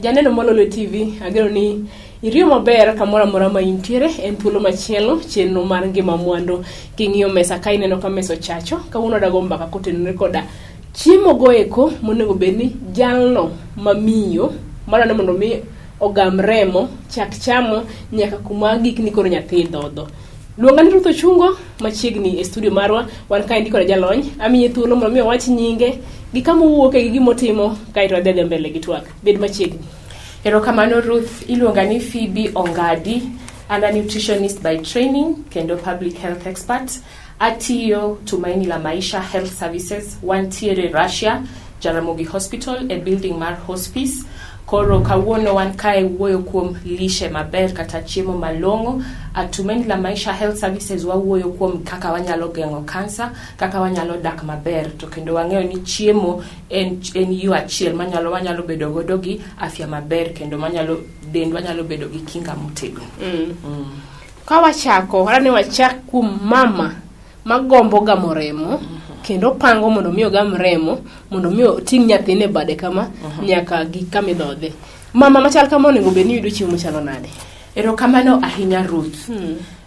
Janeno Mololo TV, ageno ni iriyo maber kamoro amora ma intiere. En thuolo machielo, chenro mar ngima mwandu. King'iyo mesa ka ineno ka mesa ochacho, kawuono wadago mbaka kotenore koda chiemo go eko monego bed ni jalno mamiyo madwaro ni mondo mi ogam remo chak chamo nyaka kuma gikni koro nyathi dhodho. Luonga ni Ruth Ochungo machiegni e studio marwa wan kaendi koda jalony amiye thuolo mondo mi owach nyinge gi kama owuoke gi gimotimo kaeto wadhi adhi mbele gi twak. Bed machiegni. Erokamano Ruth, iluonga ni Phoebe Ongadi. An a nutritionist by training kendo public health expert. Atiyo Tumaini la Maisha Health Services, wantiere Russia, Jaramogi Hospital e building mar hospice. Koro kawuono wan kae wuoyo kuom lishe maber kata chiemo malong'o. At Tumaini la Maisha Health Services wawuoyo kuom kaka wanyalo geng'o kansa, kaka wanyalo dak maber to kendo wang'eyo ni chiemo en yo achiel manyalo wanyalo bedo godo gi afya maber kendo manyalo dendwa nyalo bedo gi kinga motegno. Ka wachako, adwa ni wachak kuom mama magombo gamo remo kendo pango mondo mi ogam remo mondo mi oting' nyathine e bade kama nyaka gik kama idhodhe. Mama machal kama onego bed ni yudo chiemo machalo nade? Erokamano ahinya Ruth.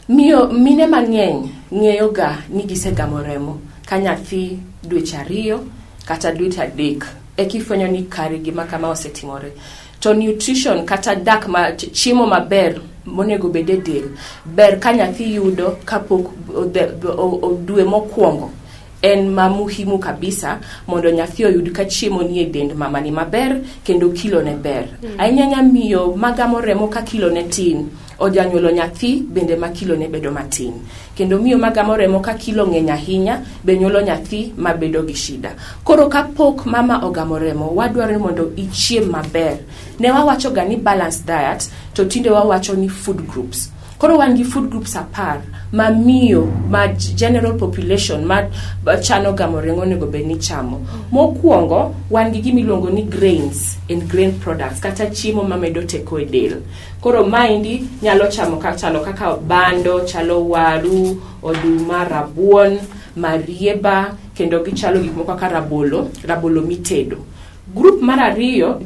Miyo mine mang'eny ng'eyo ga ni gisegamo remo ka nyathi dweche 2 kata dweche 3 ekifwenyo ni kare gima kama osetimore. To nutrition kata dak ma chiemo maber monego bed e del ber ka nyathi yudo kapok dwe mokwongo en ma muhimu kabisa mondo nyathi oyud ka chiemo nie dend mama ni maber kendo kilo ne ber. Ahinya nya miyo magamo remo ka kilo ne tin ojanyuolo nyathi bende ma kilo ne bedo matin. Kendo miyo magamo remo ka kilo ng'eny ahinya be nyuolo nyathi mabedo gi shida. Koro kapok mama ogamo remo, wadwaro ni mondo ichiem maber. Ne wawacho ga ni balanced diet, to tinde wawacho ni food groups. Koro wan gi food groups 10 ma miyo ma general population ma chano gamo remo onego bed ni chamo. Mokwongo wan gi gima iluongo ni grains and grain products kata chiemo mamedo teko e del. Koro maendi nyalo chamo chalo kaka bando, chalo waru, oduma, rabuon, marieba kendo gichalo gik moko kaka rabolo, rabolo mitedo. Group mar ariyo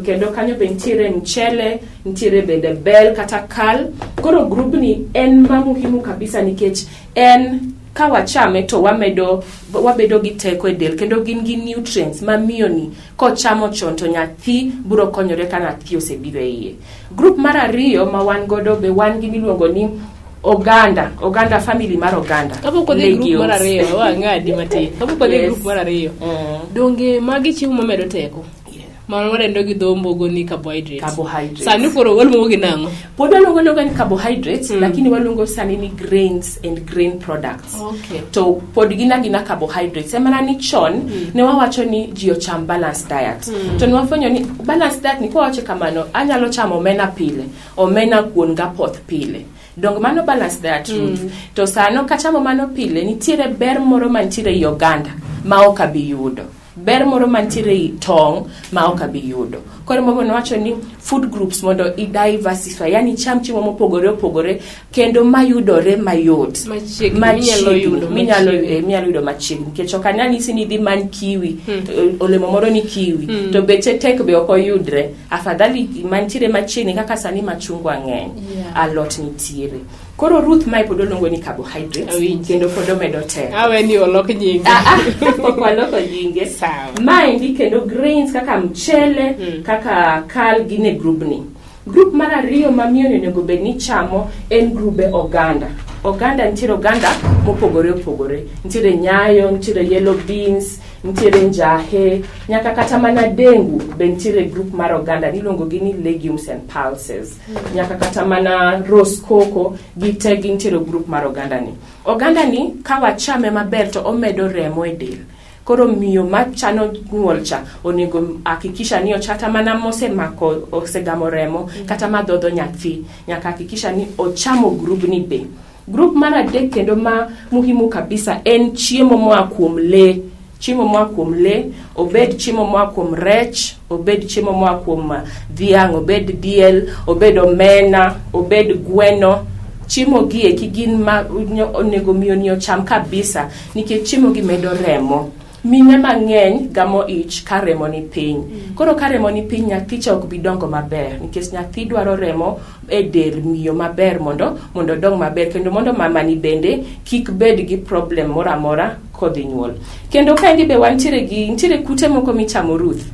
kendo kanyo be nitiere mchele, nitiere bende bel kata kal. Koro group ni en ma muhimu kabisa nikech en ka wachame to wamedo wabedo gi teko e del kendo gin gi nutrients ma miyo ni kochamo chon to nyathi biro konyore ka nyathi osebiro e iye. Group mar ariyo ma wan godo be wan gi miluongo ni oganda, oganda family mar oganda. Kapok wadhi e group mar Legumes. ariyo, wang'adi matin. Kapok wadhi e group mar ariyo, donge magi chiemo mamedo teko? Mano wadendo gi dho mbogo ni carbohydrates. Carbohydrates. Sani koro waluongo gi nang'o? Pod waluongo luonga ni carbohydrates, lakini waluongo sani ni grains and grain products. To pod gin agina carbohydrates. Emana ni chon ne wawacho ni ji ocham balanced diet. To ne wafwenyo ni balanced diet ni kwawacho kamano, anyalo chamo omena pile, omena kuon gapoth pile. Dong mano balanced diet Ruth. To sano kachamo mano pile, nitiere ber moro mantiere ei oganda ma ok abi yudo. Ber moro mantiere ei tong' ma ok abi yudo. Koro momo nowacho ni food groups mondo i diversify, yani cham chiemo mopogore opogore kendo mayudore mayot. Machiegni, minyalo yudo machiegni. Minyalo yudo machiegni. Nikech ok anyal nyisi ni idhi many kiwi, olemo moro ni kiwi, to beche tek be ok oyudre. Afadhali mantiere machiegni kaka sani machungwa ng'eny, alot nitiere. Koro Ruth mae pod oluongo ni carbohydrates Awinjo. kendo pod omedo teko. Awe ni olok nyinge. Pok waloko nyinge. Sawa. Maendi kendo grains kaka mchele, kaka kal gin e grubni. Group mar ariyo ma miyo ni onego bed ni chamo en grube oganda. Oganda nitiere oganda mopogore opogore. Nitiere nyayo, nitiere yellow beans, nitiere njahe, nyaka kata mana dengu be nitiere group mar oganda niluongo gi ni legumes and pulses. Nyaka kata mana rose coco gite gintiere group mar oganda ni. Oganda ni ka wachame maber to omedo remo e del. Koro miyo machano nyuol cha onego hakikisha ni kata mana mosemako osegamo remo kata madhodho nyathi nyaka hakikisha ni ochamo grubni be. Group mar adek kendo ma muhimu kabisa en chiemo moa kuom lee. Chiemo moa kuom lee, obed chiemo moa kuom rech, obed chiemo moa kuom dhiang', obed diel, obed omena, obed gweno. Chiemo gi eki gin ma onego miyo ni ocham kabisa nikech chiemo gi medo remo. Mine mang'eny gamo ich ka remo ni piny. Koro ka remo ni piny nyathi cha ok bi dongo maber nikech nyathi dwaro remo e del miyo maber mondo mondo odong maber kendo mondo mamani bende kik bed gi problem moro amora kodhi nyuol. Kendo kaendi be wantiere gi nitiere kute moko michamo Ruth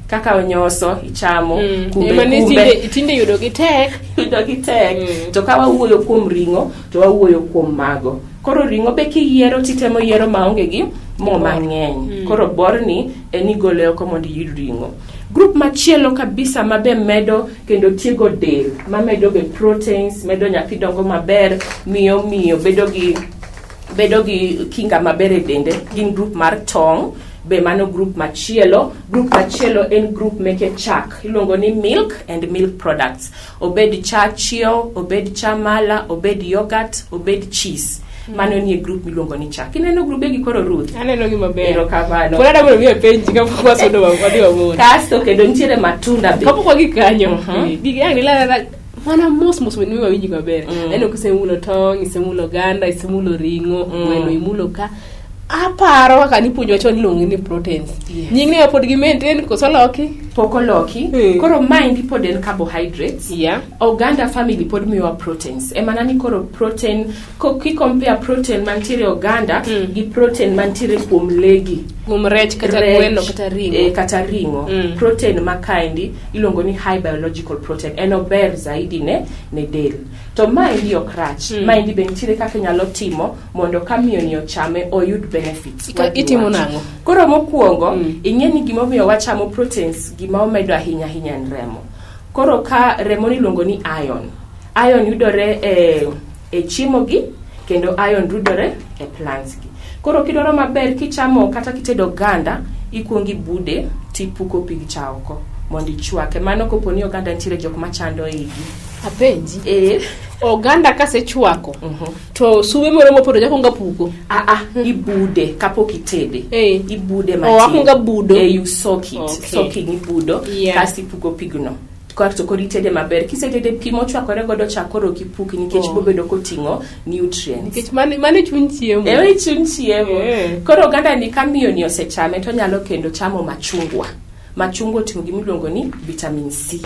kaka onyoso ichamo kumbe Ema ni kumbe tinde, tinde yudo gi tek. yudo gi tek to ka wawuoyo kuom ring'o to wawuoyo kuom mago koro ring'o be kiyiero titemo yiero maonge gi mo mang'eny koro borni en igole oko mondo iyud ring'o group machielo kabisa mabe medo kendo tiego del mamedo be proteins medo nyathi dongo maber miyo miyo bedo gi bedo gi kinga maber e dende gin group mar tong' be mano group machielo group machielo en group meke chak iluongo ni milk and milk products obed cha chiew obed cha mala obed yogurt obed cheese mano nie group miluongo ni chak ineno grube gi koro Ruth Aneno gi maber. Erokamano. Pod adwa mondo mi apenji kapok wasudo wadhi wamor. kasto kendo nitiere matunda be Kapok wagik kanyo. Gigi ang' nilalala mana mos mos mondo mi wawinji maber. Aneno kisemulo tong', isemulo oganda, isemulo ring'o, gweno imulo ka. Aparo kaka nipuonjowa chon iluongo ni proteins. Yes. Nying ne pod gi maintain koso loki? pok oloki koro maendi pod en carbohydrates Yeah. oganda family pod miyowa proteins emana ni koro protein ko ki compare protein mantiere e oganda gi protein mantiere kuom legi Kuom rech kata Rech, gweno kata ring'o. kata ring'o protein ma kaendi iluongo ni high biological protein en ober zaidi ne ne del to maendi ok rach maendi be nitiere kaka inyalo timo mondo ka miyo ni ochame oyud benefits Ika- itimo Wadhi wacho. nang'o? koro mokwongo ing'e ni gimomiyo wachamo proteins gima omedo ahinya ahinya en remo koro ka remo ni iluongo ni iron iron yudore e, e chiemo gi kendo iron yudore e plants gi koro kidwaro maber kichamo kata kitedo oganda ikuongo ibude tipuko pig cha oko mondo ichwake mano kopo ni oganda nitiere jok machando igi Apenji. e, Oganda kasechwako to sube moro mopoto jakwongo apuko. aa ibude kapok itede Eh. ibude Oh, matin akwongo abudo. Eh, you soak it Okay. soaking ibudo Yeah. kasto ipuko pigno kasto koro itede maber kisetede pi mochwakore godo cha koro ok ipuki nikech Oh. bobedo koting'o nutrients Nikech mano mano chuny chiemo. ewe chuny chiemo Eh. koro oganda ni ka miyo ni osechame to onyalo kendo chamo machungwa machungwa oting'o gimiluongo ni vitamin C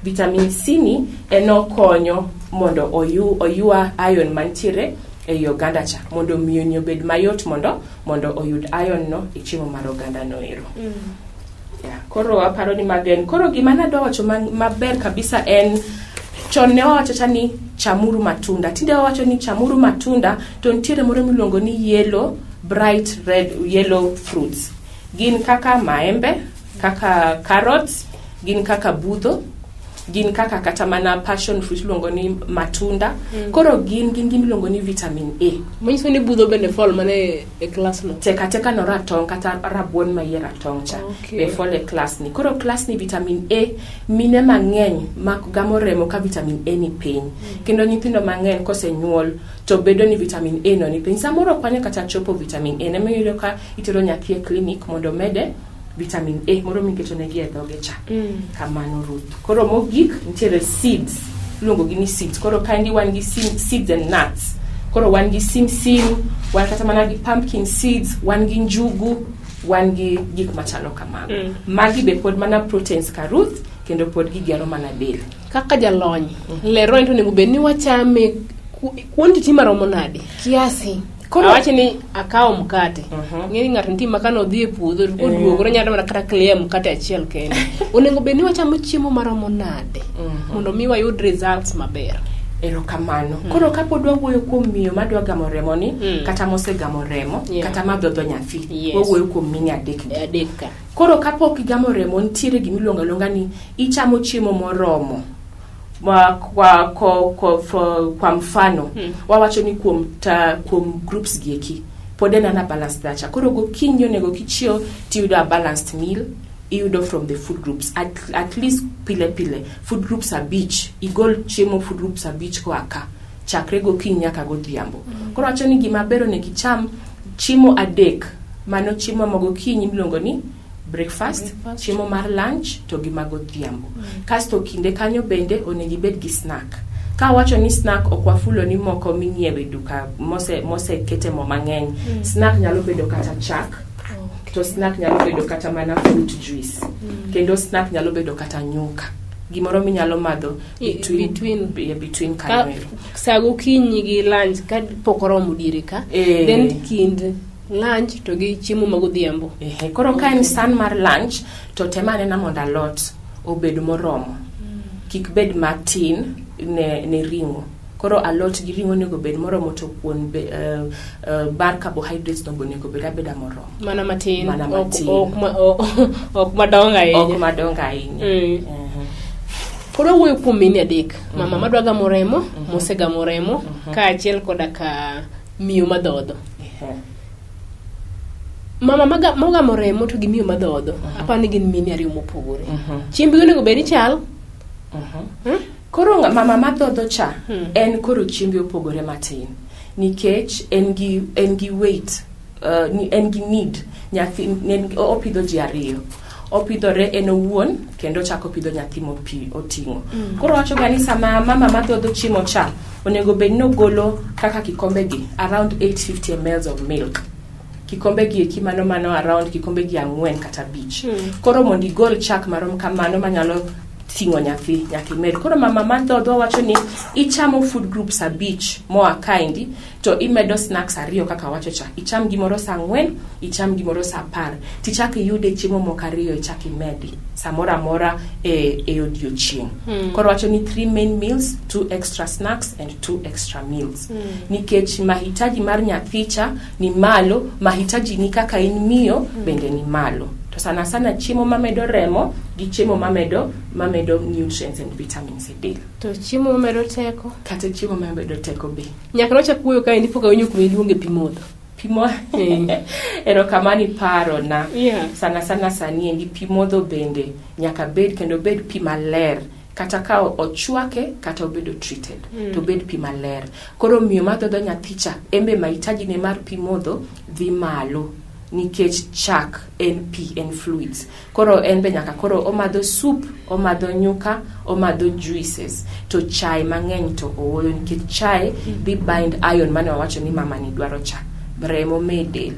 vitamin C ni en okonyo mondo oyu, oywa iron mantiere ei oganda cha mondo miyo ni obed mayot mondo mondo oyud iron no e chiemo mar oganda no ero yeah. koro aparo ni mago en koro gima nadwa wacho maber kabisa en chon ne wawacho cha ni chamuru matunda tinde wawacho ni chamuru matunda to nitiere moro miluongo ni yellow bright red yellow fruits gin kaka maembe kaka carrots gin kaka budho gin kaka kata mana passion fruit iluongo ni matunda koro gin gin gimiluongo ni vitamin A Manyiso ni budho bende fall mana e, e klas no. tek ateka no ratong' kata rabuon ma iye ratong' cha Okay. be fall e klas ni koro klas ni vitamin A mine mang'eny ma gamo remo ka vitamin A ni piny kendo nyithindo mang'eny kosenyuol to bedo ni vitamin A no ni piny samoro ok wanyal kata chopo vitamin A ema iyudo ka itero nyathi e clinic mondo omede vitamin A moro miketo negi e dhoge cha kamano Ruth koro mogik nitiere seeds iluongo gi ni seeds koro kaendi wan gi seeds and nuts koro wan gi simsim wan kata mana gi pumpkin seeds wan gi njugu wan gi gik machalo kamago magi be pod mana proteins ka Ruth kendo pod gigero mana del Kaka jalony, lerwa ni to onego bed ni wachame quantity maromo nade? Kiasi. Koro- Awach ni akawo mkate. Ng'e ni ng'ato nitie ma kane odhi e puodho to koduogo onyalo mana kata clear mkate achiel kende. Onego bed ni wachamo chiemo maromo nade mondo mi wayud results maber. erokamano koro kapod wawuoyo kuom miyo madwa gamo remo ni kata mosegamo remo kata madhodho nyathi wawuoyo kuom mine adek gi Adek ka. koro kapok igamo remo nitiere gimiluongo aluonga ni ichamo chiemo moromo ma, kwa, ko, ko, fo, kwa mfano wawacho ni kuom, ta, kuom groups gi eki pod en ana balanced diet koro gokinyi onego kichiew tiyudo a balanced meal iyudo from the food groups at least pile pile food groups abich igol chiemo food groups abich koa ka chakre gokinyi nyaka godhiambo koro wacho ni gima ber onego icham chiemo adek mano chiemo ma gokinyi miluongo ni breakfast, Breakfast. chiemo mar lunch to gi ma godhiambo kasto kinde kanyo bende onego ibed gi snack ka wacho ni snack ok wafulo ni moko ming'iewe duka mose mosekete mo mang'eny snack nyalo bedo kata chak. To snack nyalo bedo kata mana fruit juice. Kendo snack nyalo bedo kata nyuka. Gimoro minyalo madho Between. Between Ka kanywero. sa gokinyi gi lunch ka pok oromo diere ka. Then kind lunch to gi chiemo ma godhiambo. Ehe, koro ka en san mar lunch to tem anena mondo alot obed moromo. Kik bed matin ne ring'o. Koro alot gi ring'o onego bed moromo to kuon be, bar carbohydrates no be onego bed abeda moromo. Mana matin. Mana matin. Ok madongo ahinya. Ok madongo ahinya. Pod wawuoyo kuom mine adek. Mama madwa gamo remo, mosegamo remo, kaachiel koda ka miyo madhodho. Mama mogamo remo to gi miyo madhodho, aparo ni gin mine ariyo mopogore. Chiembgi onego bed ni chal? Koro mama madhodho cha, en koro chiembe opogore matin. Nikech en gi weight, en gi need. Nyathi, en, opidho ji ariyo. Opidhore en owuon kendo ochako opidho nyathi oting'o. Koro wacho ga ni sama mama madhodho chiemo cha, onego bed ni ogolo kaka kikombe gi around 850 ml of milk. Kikombe gi eki mano around kikombe gi 4 kata 5. Koro mondo igol chak marom kamano manyalo ting'o nyathi nyaka imed. Koro mama madhodho wacho ni ichamo food groups 5 moa kaendi to imedo snacks 2 kaka wacho cha. Icham gimoro saa 4, icham gimoro saa 10. Tichak iyude chiemo moko 2 ichak imedi samoro amora e odiochieng'. Koro wacho ni 3 main meals, 2 extra snacks and 2 extra meals. Nikech mahitaji mar nyathi cha ni malo, mahitaji ni kaka in miyo bende ni malo. To sana sana chiemo mamedo remo gi chiemo mamedo nutrients and vitamins e del. To chiemo mamedo teko? Kata chiemo mamedo teko be. Nyaka nochak wuoyo kaendi pok awinjo kuma iluonge pi modho. Pi Erokamano iparona. Sana sana sani endi pi modho bende nyaka bed kendo bed pi maler. Kata ka ochwake kata obedo treated, to bed pi maler. Koro miyo madhodho nyathi cha, en be mahitaji ne mar pi modho dhi malo. Nikech chak en pi, en fluids. Koro en be nyaka koro omadho soup, omadho nyuka, omadho juices. To chai mang'eny to ooyo nikech chai dhi bind iron mane wawacho ni mama ni dwaro cha. Remo me del.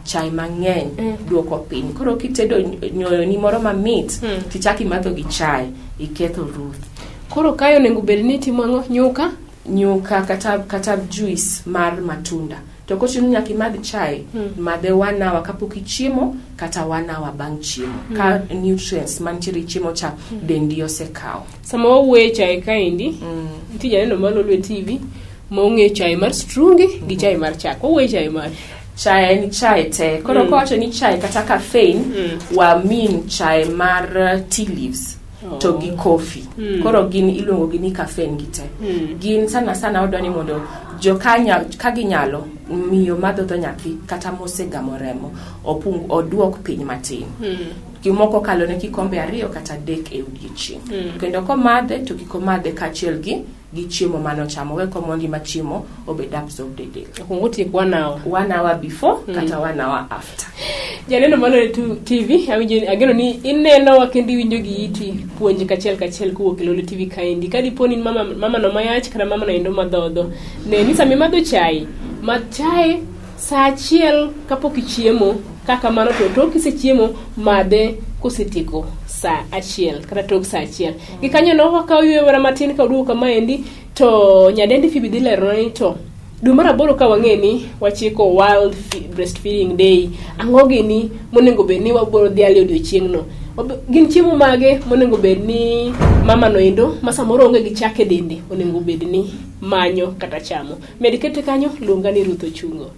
Chai mang'eny duoko piny. Koro kitedo nyoyo ni moro mamit, tichak imadho gi chai, iketho Ruth. Koro kae onego bed ni itimo ang'o? Nyuka? Nyuka kata juice mar matunda. To kochuno nyaka imadh chai, madhe 1 hour kapok ichiemo kata 1 hour bang' chiemo. Ka nutrients mantiere e chiemo cha dendi osekawo. Sama wawuoyo e chai kaendi, nitie janeno mar Lolwe TV ma ong'eyo chai mar strungi gi chai mar chak. Wawuoyo e chai mar Chai en chai te. Koro kowacho ni chai kata caffeine, wa mean chai mar tea leaves. To gi coffee. Koro gin iluongo gi ni caffeine gi te. Gin sana sana wadwa ni mondo jokanya ka ginyalo miyo madhodho nyathi kata mosegamo remo oduok piny matin. Gimoko kalo ne kikombe 2 kata 3 e odiechieng'. Kendo komadhe to kik omadhe kaachiel gi chiemo manochamo. We komondi ma chiemo obed absorbed e del. Okwongo otiek 1 hour. 1 hour before kata 1 hour after. Janeno mar Lolwe TV, ageno ni inenowa kendo iwinjo gi iti puonj kachiel kachiel kowuok e Lolwe TV kaendi. Ka dipo ni in mama no mayach kata mama no endo madhodho, ne ni sama imadho chai, madh chai saa 1 kapok ichiemo, ka kamano to tok kisechiemo, madhe kosetieko saa 1 kata tok saa 1. Gikanyono wakawo yweyo mana matin ka waduogo kamaendi, to nyadendi Phoebe dhi leronwa ni to dwe mar 8 ka wang'e ni wachiko World Breastfeeding Day, ang'o gini monego bed ni wabiro dhialo e odiochieng'no? Gin chiemo mage monego bed ni mama no endo ma samoro onge gi chak e dende onego bed ni manyo kata chamo? Med kete kanyo, luonga ni Ruth Ochungo.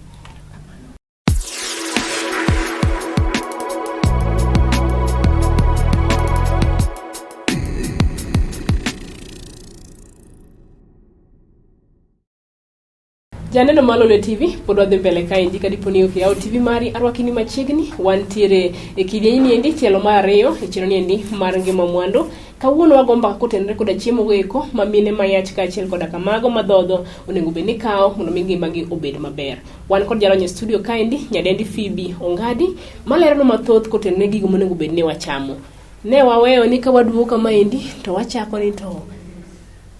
Janeno mar Lolwe TV pod wadhi mbele kaendi ka dipo ni ok iyawo TV mari, arwaki ni machiegni. Wantiere e kidieny ni endi tielo mar 2 e chenro ni endi mar ngima mwandu. Kawuono wago mbaka kotenore koda chiemo go eko ma mine mayach kaachiel koda kamago madhodho onego bed ni kawo mondo mi ngimagi obed maber. Wan kod jalony e studio kaendi, nyadendi Phoebe Ongadi, maleronwa mathoth kotenore gigo monego bed ni wachamo. Ne waweyo ni ka waduogo kamaendi to wachako ni to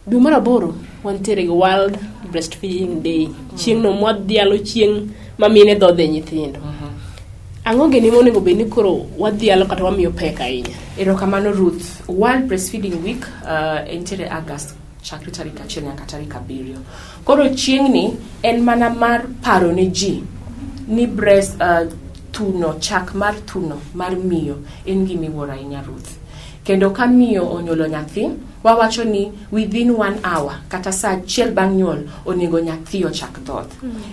dwe mar 8 wantiere gi World Breastfeeding Day. Chieng'no mwadhialo chieng' ma mine dhodhe nyithindo. Ang'o gini monego bed ni koro wadhialo kata wamiyo pek ahinya? Erokamano Ruth. World Breastfeeding Week entiere August chakre tarik 1 nyaka tarik 7. Koro chieng'ni en mana mar paro ne ji ni breast thuno, chak mar thuno mar miyo en gima iwuoro ahinya Ruth. Kendo ka miyo onyuolo nyathi, wawacho ni within 1 hour kata saa achiel bang' nyuol onego nyathi ochak dhoth.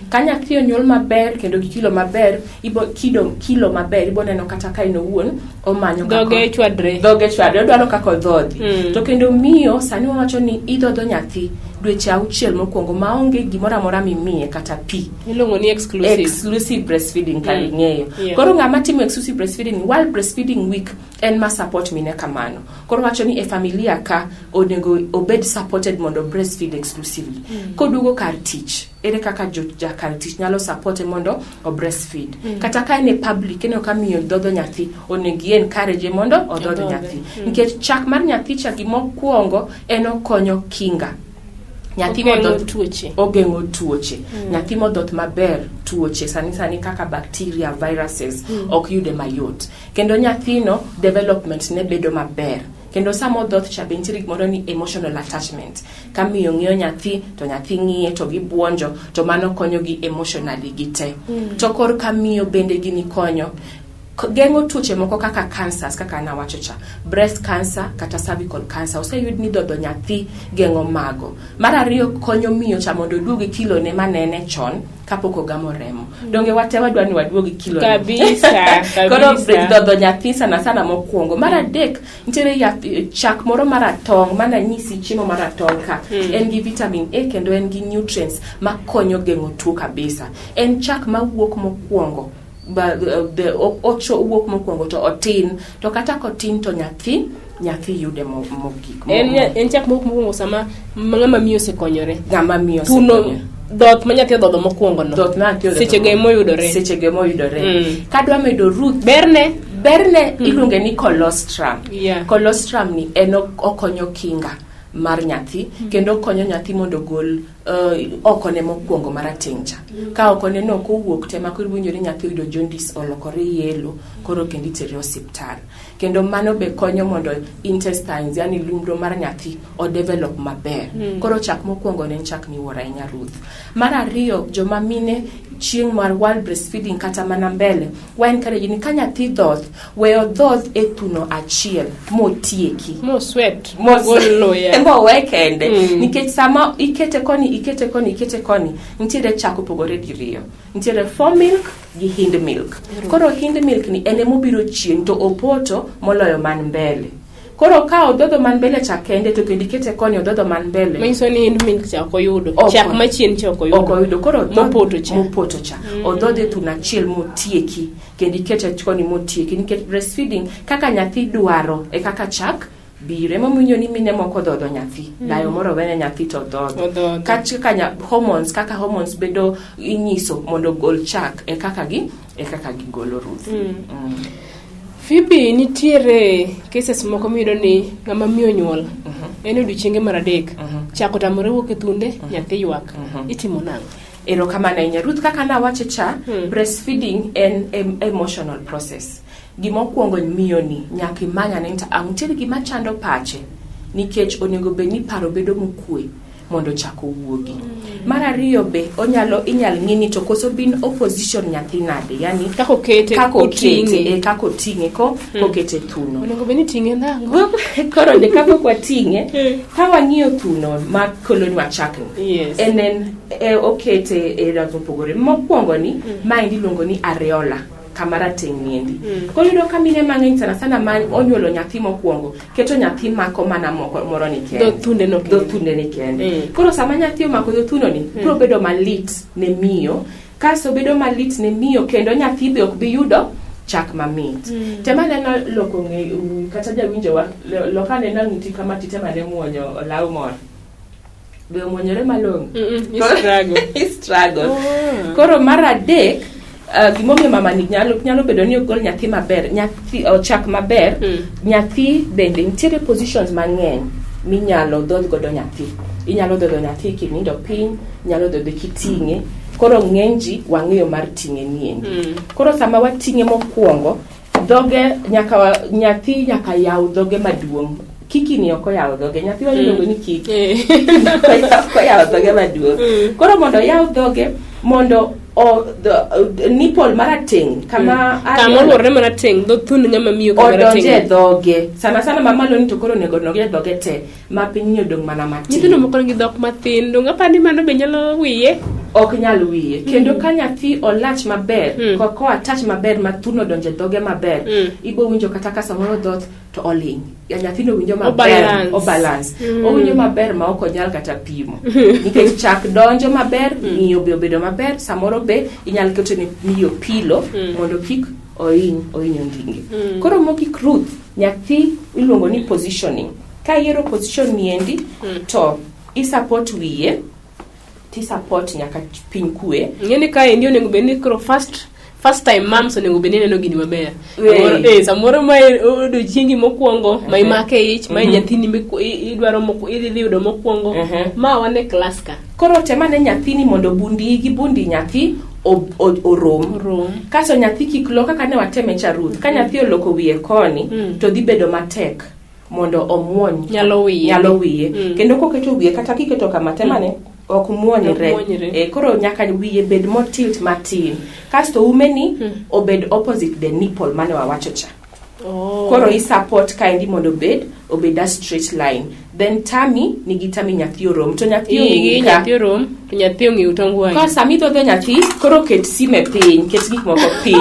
Ka nyathi onyuol maber kendo gi kilo maber, ibo kido kilo maber ibo neno kata ka en owuon omanyo kaka- Dhoge chwadre. Dhoge chwadre, odwaro kaka odhodhi. To kendo miyo sani wawacho ni idhodho nyathi dweche 6 mokwongo maonge gimoro amora mimiye kata pi. Iluongo ni exclusive. Exclusive breastfeeding ka ing'eyo. Yeah. Koro ng'ama timo exclusive breastfeeding, World Breastfeeding Week en ma support mine kamano. Koro wacho ni e familia ka onego obed supported mondo breastfeed exclusively. Koduogo kar tich, ere kaka ja kar tich nyalo supporte mondo o breastfeed. Kata ka en e public, ineno ka miyo dhodho nyathi, onego i encourage mondo odhodh Odhodhe. nyathi. Nikech chak mar nyathi cha gimokwongo en okonyo kinga. Nyathi Ogeng'o modhoth tuoche. ogeng'o tuoche. Nyathi modhoth maber, tuoche sani sani kaka bacteria, viruses ok yude mayot. Kendo nyathino development ne bedo maber. Kendo sama odhoth cha be nitiere gimoro ni emotional attachment. Ka miyo ng'iyo nyathi to nyathi ng'iye to gibuonjo to mano konyogi emotionally gite. To korka miyo bende gini konyo geng'o tuoche moko kaka cancers, kaka nawacho cha, breast cancer kata cervical cancer, oseyud ni dhodho nyathi geng'o mago. Mar ariyo, konyo miyo cha mondo oduog gi kilo ne manene chon kapok ogamo remo. Donge wate wadwa ni waduog gi kilo ne? Kabisa, Koro kabisa. dhodho nyathi sana sana mokwongo. Mar adek, nitiere yath, chak moro maratong', mananyisi chiemo maratong' ka. En gi vitamin A kendo en gi nutrients makonyo geng'o tuo kabisa. En chak mawuok mokwongo. Ocho wuok mokwongo to otin, to kata kotin to nyathi yude mogik. En chak mowuok mokwongo sama ng'ama miyo osekonyore. Ng'ama miyo Thuno osekonyore. dhoth ma nyathi odhodho mokwongo no. Dhoth ma nyathi odhodho Sechego emoyudore. Sechego emoyudore. Kadwa medo Ruth, Berne. Berne iluonge ni colostrum. Yeah. Colostrum ni en okonyo kinga mar nyathi, kendo okonyo nyathi mondo ogol okone mokwongo marateng' cha. Ka okone no ok owuok te, ma koro iwinjo ni nyathi oyudo jaundice, olokore yellow, koro kendo itere osiptal. Kendo mano be konyo mondo intestines, yani lumbro mar nyathi o develop maber. Koro chak mokwongo ne en chak miwuoro ahinya Ruth. Mar ariyo, joma mine chieng' mar World Breastfeeding kata mana mbele, wa encourage ni ka nyathi dhoth, weyo dhoth e thuno achiel motieki. Mo sweat. Mogol luya. Mowe kende. Nikech sama ikete koni, ikete koni, ikete koni, nitiere chak opogore diriyo. Nitiere fore milk gi hind milk. Koro hind milk ni en emobiro chien to opoto moloyo man mbele. Koro ka odhodho man mbele cha kende to kendo ikete koni odhodho man mbele. Manyiso ni hind milk cha ok oyudo. Ok. Chak machien cha ok oyudo. Ok oyudo. Koro mopoto cha. Mopoto cha. Odhodhe e thuno achiel motieki kendo ikete koni motieki nikech breastfeeding kaka nyathi dwaro e kaka chak biro. Emomiyo ni mine moko dhodho nyathi. Dayo moro wene nyathi to dhodho. Odhodho. Kaka hormones, kaka hormones bedo inyiso mondo ogol chak e kaka gi, e kaka gigolo Ruth. Phoebe, nitiere cases moko miyudo ni ng'ama miyo nyuol en odiochienge mar 3, chak otamore wuok e thunde, nyathi ywak. Itimo nang'o? Erokamano ahinya Ruth, kaka nawacho cha, breastfeeding en emotional process. Gimokwongo miyo ni nyaka imany ane ni nitiere gima chando pache, nikech onego bed ni paro bedo mokwe mondo chak owuogi. Mar ariyo be inyal ng'i ni to koso bin opposition nyathi nade, yani Kaka okete, kaka okete, koting'e. kaka oting'e, kokete thuno. Onego bed ni ting'e nang'o? Koro de kapok wating'e, ka wang'iyo thuno ma kelonwa chakni, en okete e rangi mopogore. Mokwongo ni, maendi iluongo ni areola, kama rateng' niendi. Koro iyudo ka mine mang'eny sana sana ma onyuolo nyathi mokwongo, keto nyathi mako mana moro ni kende. Dho thunde no Dho kende. thunde ni kende. Koro sama nyathi omako dho thuno ni, biro bedo malit ne miyo. Kasto bedo malit ne miyo kendo nyathi be ok bi yudo chak mamit. Tem anena loko ng'e, kata jawinjowa, loka anena ng'uti kama titema ne muonyo olaw moro. Be omuonyore malong'o? I struggle. I struggle. Koro mar adek, gimomiyo mama ni nyalo bedo ni ogol nyathi maber, nyathi ochak maber, nyathi bende nitiere positions mang'eny minyalo dhodh godo nyathi. Inyalo dhodho nyathi kinindo piny, inyalo dhodhe kiting'e. Koro ng'eny ji wang'eyo mar ting'e niendi. Koro sama wating'e mokwongo, dhoge nyaka nyathi nyaka yaw dhoge maduong'. Kiki ni ok oyawo dhoge, nyathi wa iluongo ni Kiki. Ok oyawo dhoge maduong'. Koro mondo oyaw dhoge, mondo nipple marateng' kama Kama oluorore marateng', dho thund ng'ama miyo kama odonje rateng'. dhoge. Sana sana mamalo ni to koro onego odonj e dhoge te, ma piny ni odong' mana matin. Nyithindo moko nigi dhok mathin, donge aparo ni mano be nyalo wiye? Ok nyal wiye. Kendo ka nyathi olach maber, ko attach maber ma thuno odonjo e dhoge maber, ibo winjo kata ka samoro dhoth to oling'. Ya nyathino winjo maber, Obalance. obalance. Owinjo maber ma ok onyal kata pimo. Nikech chak donjo maber, ng'iyo be obedo maber, samoro be inyal keto ne miyo pilo mondo kik ohiny ondinge. Koro mogik Ruth, nyathi iluongo ni positioning. Ka iyiero position niendi, to i support wiye, ti support nyaka piny kwe. Ing'e ni kaendi onego bed ni koro first time moms onego bed ni neno gini maber. Wee. Samoro ma odiochiengi mokwongo ma imake ich, ma nyathini idwaro idhi yudo mokwongo, ma wan e klas ka. Koro temane nyathini mondo bundi gi bundi nyathi orom. Orom. Kasto nyathi kik lok kaka ne wateme cha Ruth. Ka nyathi oloko wiye koni, to dhi bedo matek mondo omuony. Nyalo wiye. Nyalo wiye. Kendo koketo wiye kata kiketo kama temane ok muonyre. Ok muonyre. Koro nyaka wiye bed motilt matin. Kasto umeni obed opposite the nipple mane wawacho cha. Koro i support kaendi mondo obed a straight line. Then tummy nigi tummy nyathi orom. To nyathi Igi ong'i ka. nyathi orom, to nyathi ong'iyo tong wang'e. Ka sama idhodho nyathi, koro ket sime piny, ket gik moko piny.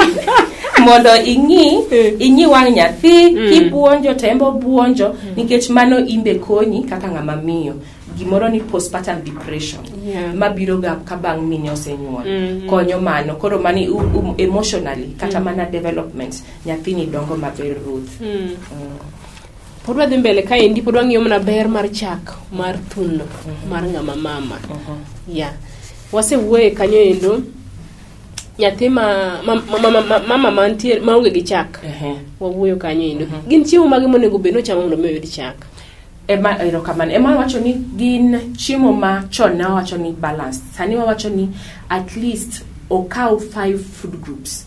Mondo ing'i wang' nyathi, kibuonjo to en be obuonjo, nikech mano imbe konyi kaka ng'ama miyo. Gimoro ni postpartum depression mabiro ga ka bang' mine osenyuol. Konyo mano. Koro mani emotionally, kata mana development, nyathini dongo maber Ruth. Pod wadhi mbele kaendi, pod wang'iyo mana ber mar chak mar thuno mar ng'ama mama. Yeah. Wasewuoye kanyo endo nyathi ma mama mantie maonge gi chak. Wawuoyo kanyo endo. Gin chiemo mage monego bed ni ochamo mondo mi oyud chak? Ema erokamano. Ema wacho ni gin chiemo ma chon ne wawacho ni balanced. Sani wawacho ni at least okaw 5 food groups.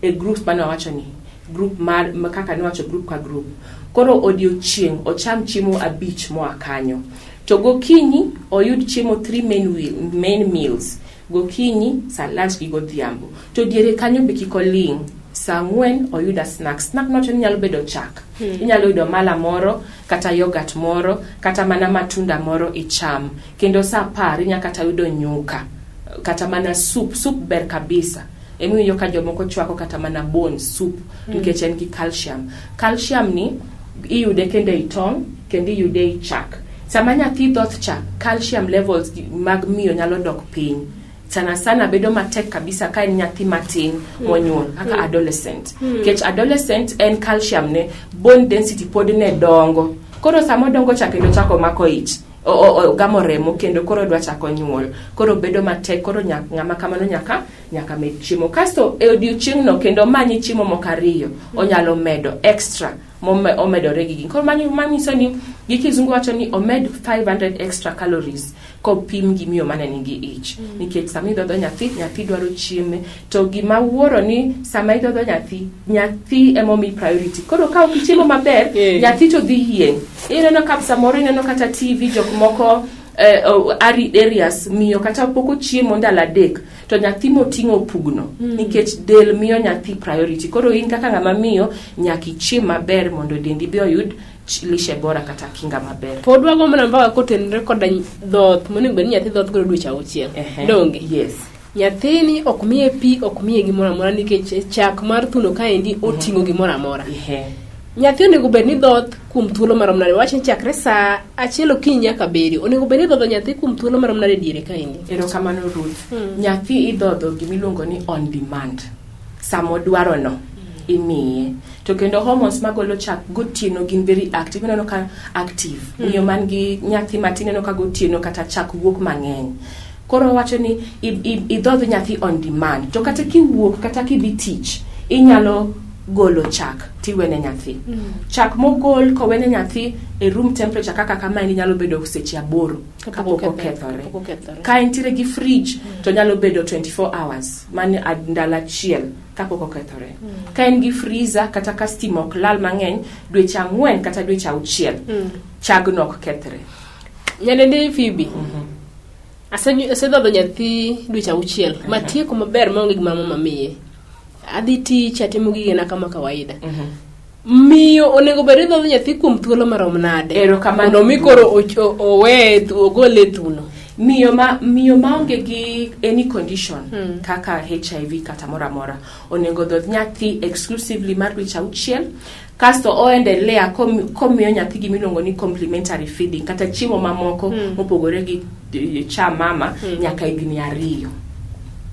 E groups mane wawacho ni group mar kaka ne wacho group ka group. Koro odiochieng' ocham chiemo 5 moa kanyo. To gokinyi oyud chiemo 3 main meals. Gokinyi, sa lunch gi godhiambo. To diere kanyo be kik oling'. Sa 4 oyud a snack. Snack nowacho ni nyalo bedo chak. Inyalo yudo mala moro, kata yogurt moro, kata mana matunda moro icham. Kendo sa 10 inyalo kata yudo nyuka, kata mana soup. Soup ber kabisa. Emiwinjo ka jomoko chwako kata mana bone soup, nikech en gi calcium. Calcium ni iyude kendo ei tong', kendo iyude ei chak. Sama nyathi dhoth cha, calcium levels mag miyo nyalo dok piny. Sana sana bedo matek kabisa ka en nyathi matin monyuol kaka adolescent. Nikech adolescent en calcium ne bone density pod ne dongo. Koro sama odongo cha kendo chako mako ich, ogamo remo kendo koro dwa chako nyuol. Koro bedo matek, koro ng'ama kamano nyaka med chiemo. Kasto e odiochieng'no kendo manyi chiemo moko 2, onyalo medo extra omedore gi gini. Koro manyiso ni gi kizungu wacho ni omed 500 extra calories kopim gi miyo mane nigi ich. Nikech sama idhodho nyathi, nyathi dwaro chieme. To gima wuoro ni sama idhodho nyathi, nyathi emomi priority. Koro ka ok ichiemo maber, nyathi to dhi yieng'. Ineno ka samoro ineno kata TV jok moko arid areas miyo kata pok ochiemo ndalo 3 to nyathi moting'o opugno. Nikech del miyo nyathi priority. Koro in kaka ng'ama miyo nyaka ichiem maber mondo dendi be oyud lishe bora kata kinga maber. Pod wago mana mbaka kotenore koda dhoth monego bed ni nyathi dhoth godo dweche 6. Donge? Yes. Nyathini ok miye pi, ok miye gimoro amora nikech chak mar thuno kaendi oting'o gimoro amora. Nyathi onego bed ni dhoth kuom thuolo marom nade? Wach ni chakre saa 1 okinyi nyaka 7. Onego bed ni idhodho nyathi kuom thuolo marom nade diere kaendi? Erokamano Ruth. Nyathi idhodho gimiluongo ni on demand. Sama odwarono imiye. To kendo hormones magolo chak gotieno gin very active. Ineno ka active. Miyo man gi nyathi matin ineno ka gotieno kata chak wuok mang'eny. Koro wacho ni idhodh nyathi on demand. To kata kiwuok kata kidhi tich, inyalo golo chak tiwene nyathi. Chak mogol kowene nyathi e room temperature kaka kamaendi nyalo bedo seche 8 kapok okethore. Kapok okethore. Ka entiere gi fridge to nyalo bedo 24 hours, mano ndalo achiel kapok okethore. Ka en gi freezer kata ka stima ok lal mang'eny, dweche 4 kata dweche 6 chagno ok kethre. Nyadendi Phoebe, asedhodho nyathi dweche 6 matieko maber maonge gima mama miye. Adhi tich, atimo gigena kama kawaida. Miyo onego bed ni dhodho nyathi kuom thuolo marom nade? Erokamano. Mondo mi koro oweye ogole thuno. Miyo maonge gi any condition kaka HIV kata moro amora onego dhodh nyathi exclusively mar dweche 6, kasto oendelea komiyo nyathi gimiluongo ni complementary feeding kata chiemo mamoko mopogore gi cha mama nyaka higni 2.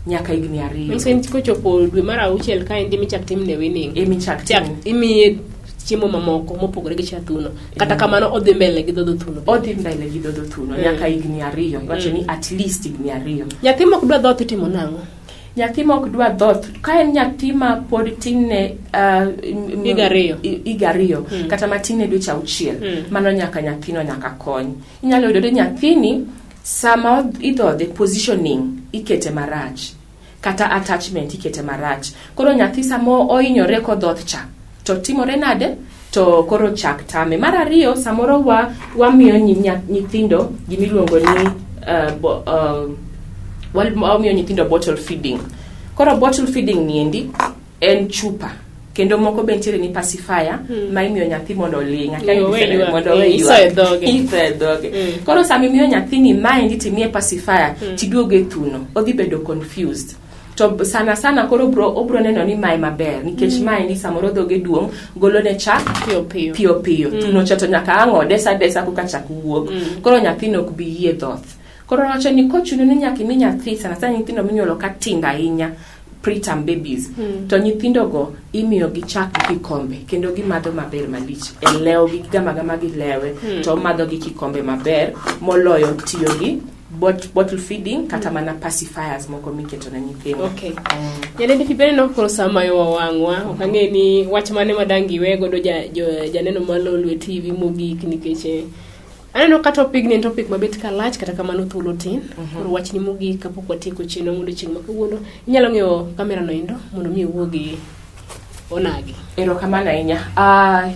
Nyaka higni 2. Manyiso ni kochopo dwe mar 6 ka endi michak timne weaning. Emichak Chak tim. imiye chiemo mamoko mopogore gi cha thuno. Kata kamano odhi mbele gi dhodho thuno. Odhi mbele gi dhodho thuno nyaka higni 2. Iwacho ni at least higni 2. Nyathi mok dwa dhoth itimo nang'o? Nyathi ma ok dwa dhoth, ka en nyathi ma pod tinne Higa 2. Higa 2 kata matinne dweche 6, mano nyaka nyathino nyaka kony. Inyalo yudo ni nyathini sama idhodhe, positioning ikete marach kata attachment ikete marach. Koro nyathi sama ohinyore kodhoth cha to timore nade? To koro chak tame. Mar ariyo, samoro wamiyo nyithindo gimiluongo ni wamiyo nyithindo bottle feeding. Koro bottle feeding niendi en chupa, kendo moko be nitiere ni pacifier ma imiyo nyathi mondo oling'. Akia ni Owe ywak. mondo owe Isoye ywak. dhoge. Isoye dhoge. Koro sama imiyo nyathini maendi timiye pacifier, tiduogo e thuno, odhi bedo confused. To sana sana koro obro neno ni mae maber nikech maendi samoro dhoge duong', golone chak piyo piyo. Piyo piyo. Thuno cha to nyaka ang' odesa desa koka chak wuok. Koro nyathino ok bi yie dhoth. Koro wacho ni kochuno ni nyaka imi nyathi, sana sana nyithindo minyuolo ka tindo ahinya, preterm babies, to nyithindogo imiyo gi chak gi kikombe kendo gimadho maber malich e lewo gi gama gama gi lewe, to omadho gi kikombe maber moloyo tiyo gi bottle feeding kata mana pacifiers moko miketo ne nyithindo. Okay. Nyadendi Phoebe, aneno koro sa mayowa wang'wa. Ok ang'e ni wach mane ma dang' iwe godo janeno mar Lolwe TV mogik, nikech aneno ka topic ni en topic mabet ka lach, kata kamano thuolo tin. Koro wachni mogik kapok watieko chenro mondo chieng' ma kawuono inyalo ng'iyo kamera no endo mondo mi iwuo gi onagi. Erokamano ahinya.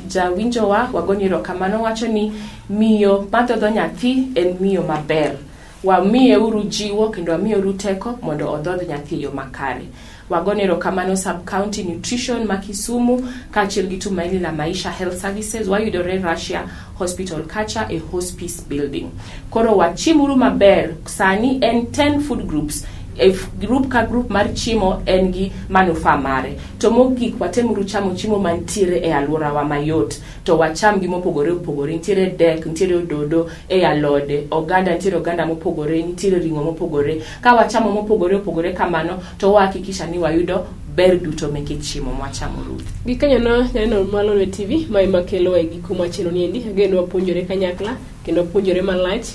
Jawinjowa, wagoni erokamano. Wacho ni miyo madhodho nyathi en miyo maber. Wamiye uru jiwo kendo wamiye uru teko mondo odhodh nyathi e yo makare. Wagone erokamano Sub County Nutrition ma Kisumu kaachiel gi Tumaini la Maisha Health Services. Wayudore Russia Hospital kacha e Hospice Building. Koro wachimuru maber. Sani en 10 food groups. E group ka group mar chiemo en gi manufaa mare. To mogik, watemuru chamo chiemo mantiere e alworawa mayot, to wacham gi mopogore opogore. Nitiere dek, nitiere ododo, e alode, oganda, nitiere oganda mopogore, nitiere ring'o mopogore. Ka wachamo mopogore opogore kamano, to wahakikisha ni wayudo ber duto meke chiemo mwachamo, Ruth. Gikanyono janeno mar Lolwe TV, mae makelo e giko mar chenro niendi. Ageno wapuonjore kanyakla kendo wapuonjore malach.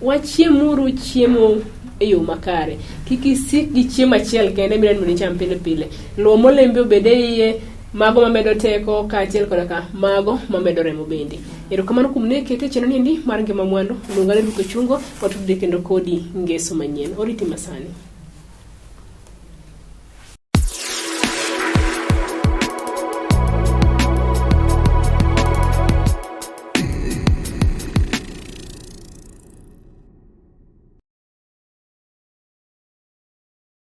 Wachiemuru chiemo e yo makare. Kik isik gi chiemo achiel kende midwaro mondo icham pile pile. Luo molembe obed e iye, mago mamedo teko kaachiel koda ka mago mamedo remo bende. Erokamano kuom ne kete chenro niendi mar Ngima Mwandu. Luonga ni Ruth Ochungo, watudre kendo kodi ngeso manyien. Oriti masani.